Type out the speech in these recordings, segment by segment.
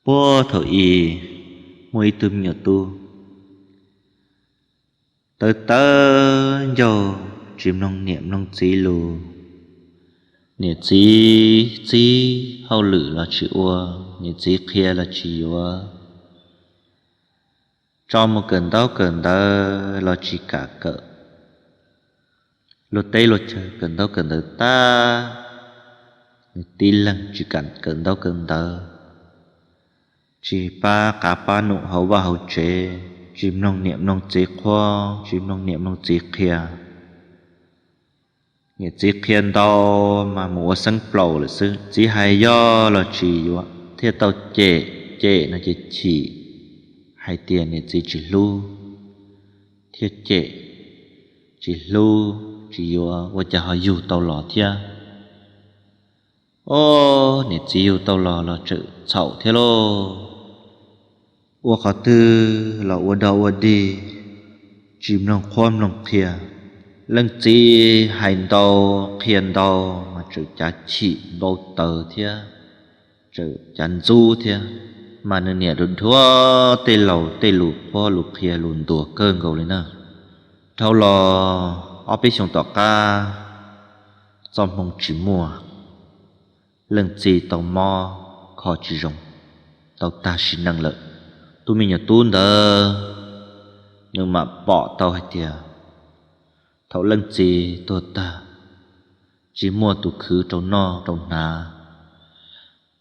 Puag thaum ub, muaj ib tug me nyuam tub tawv tawv ncauj, tsis mloog niam mloog txiv lus. Niam txiv txib hauj lwm los tsis ua, niam txiv qhia los tsis yuav, tso mus kawm ntaub kawm ntawv los tsis kam kawm. Luag teb luag chaw kawm ntaub kawm ntawv tag, nws tib leeg tsis kam kawm ntaub kawm ntawv, tsis pab qav pab num hauv vaj hauv tsev, tsis mloog niam mloog txiv qhuab, tsis mloog niam mloog txiv qhia. Niam txiv qhia ntau mas mus ua xeeb plaus lawm xwb. Txiv hais yog los tsis yuav, thiaj tau cem, cem no ces chim, hais tias niam txiv tsis hlub, thiaj cem, tsis hlub, tsis yuav, ua cas ho yug tau los thiab. Ob, niam txiv yug tau los los tseem txhaum thiab lauj. Ua qhov twg los ua dog ua dig, tsis mloog qhuab mloog qhia. Leej txiv hais ntau, qhia ntau mas tseem cav chim npau taws thiab, tseem cav ntxub thiab. Mas nws niam dhuav tej laus tej lus qhuab lus qhia lus ntuas kawg nkaus li na. Dhau los ob peb xyoos tom qab, txoj hmoo tsis muaj, leej txiv tau mob kho tsis zoo, tau tag sim neej lawm. Tus me nyuam tub ntawd, nws mam pom tau hais tias thaum leej txiv tuag tag, tsis muaj tus khwv rau noj rau hnav,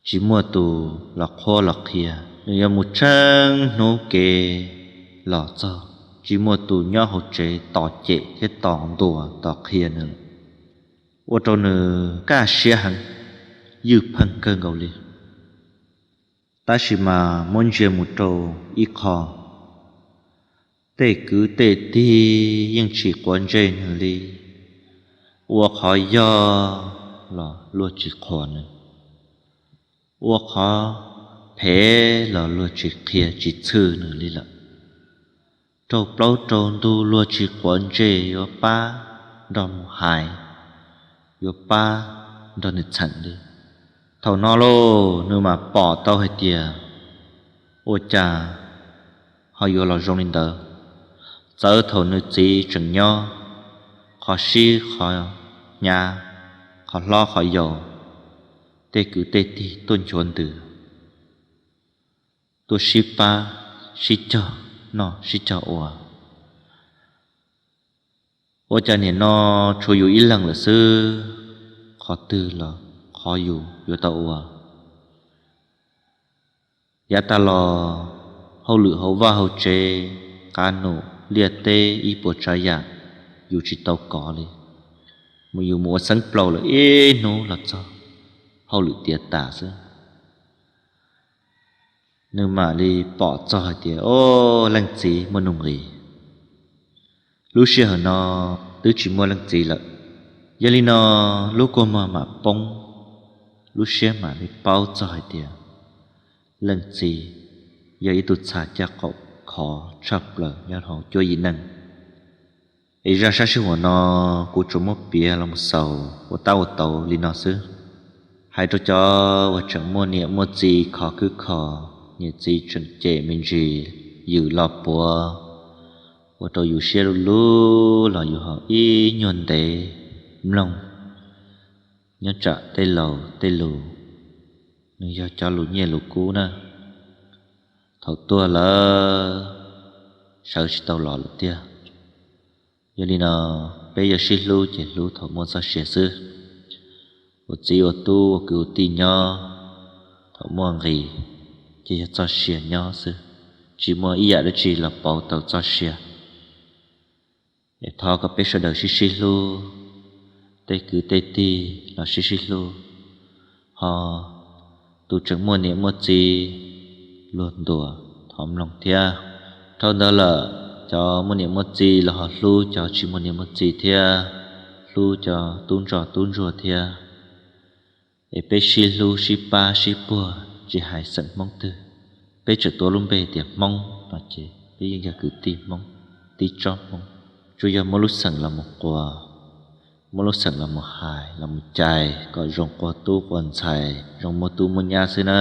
tsis muaj tus los qhuab los qhia, nws yuav mus tsheej hnub kev los txog, tsis muaj tus nyob hauv tsev tos cem thiab tos ntuas tos qhia nws, ua rau nws kaj siab heev, ywj pheej kawg nkaus li. Tab sis mas muab ntsia mus rau ib qho, tej kwv tej tij yeej tsis quav ntsej nws li. Ua qhov yog los luag tsis qhuas nws, ua qhov phem los luag tsis qhia tsis txhwj nws li lawm. Raug plaub raug ntug luag tsis quav ntsej yuav pab nrog mus hais, yuav pab nrog nws txheem li. Thaum no lauj, nws mam pom tau hais tias ua cas ho yuav los zoo li ntawd. Txawm thaum nws txiv tseem nyob, qhov sib qhov hnyav, qhov hlob qhov yau, tej kwv tej tij tuaj nchuav ntws, tuaj sib pab sib cog noj sib cog ua. Ua cas nim no tshuav yus ib leeg lawm xwb, qhov twg los qhov yus yuav tau ua. Yav tas los hauj lwm hauv vaj hauv tsev, qab num liaj teb ib puas tsav yam yus tsis tau kov li. Mus yus mus ua xeeb plaus lawm ib hnub los txog hauj lwm tiav tas xwb. Nws mam li pom txog hais tias, o, leej txiv muaj nuj nqis. Lub sij hawm no twb tsis muaj leej txiv lawm. Yog li no lub kua muag mam poob, lub siab mam li paub txog hais tias leej txiv yog ib tug txha caj qaum khov tshaj plaws nyob hauv cuab yim neej. Es zaj sab sij huam no kuv tsuas muab piav los mus xaus ua tab ua tau li no xwb. Hais rau cov uas tseem muaj niam muaj txiv khov khwb kho, niam txiv tseem cem me ntsis, yws los puav, ua rau yus siab lub lub los yus ho ib nyuag ntev mloog nyob tsam tej laus tej lus, nws yog cov lus nyiaj lus kub na. Thaum tuag lawm sawv tsis tau los lawm tiag. Yog li no peb yuav sib hlub ces hlub thaum muaj txoj sia xwb. Ua txiv ua tub ua kwv ua tij nyob, thaum muaj nqis ces yog txoj sia nyob xwb, tsis muaj ib yam dab tsi los pauv tau txoj sia. Es thov kom peb sawv daws sib sib hlub, tej kwv tej tij los sib sib hlub, ho tus tseem muaj niam muaj txiv luag ntuas thov mloog thiab. Dhau ntawd lawm cov muaj niam muaj txiv los ho hlub cov tsis muaj niam muaj txiv thiab, hlub cov tub ntsoj tub ntsuag thiab. Es peb sib hlub sib pab sib puag tsis hais xeem Hmoob twg, peb tseem tuav lub npe tias Hmoob no ces peb yeej yog kwv tij Hmoob, tib tsob Hmoob. Tsuas yog muab lub xeem los mus quas, muab lub xeem los mus hais los mus cais kom zoo quas tub quas ntxhais, zoo muaj tub muaj nyab xwb na.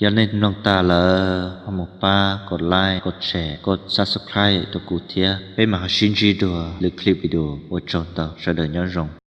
Yog nej mloog tag lawm ho mus pab kom like, kom share, kom subscribe rau kuv thiab. Peb mam ho sib ntsib dua lwm clip video. Ua tsaug ntau, sawv daws nyob zoo.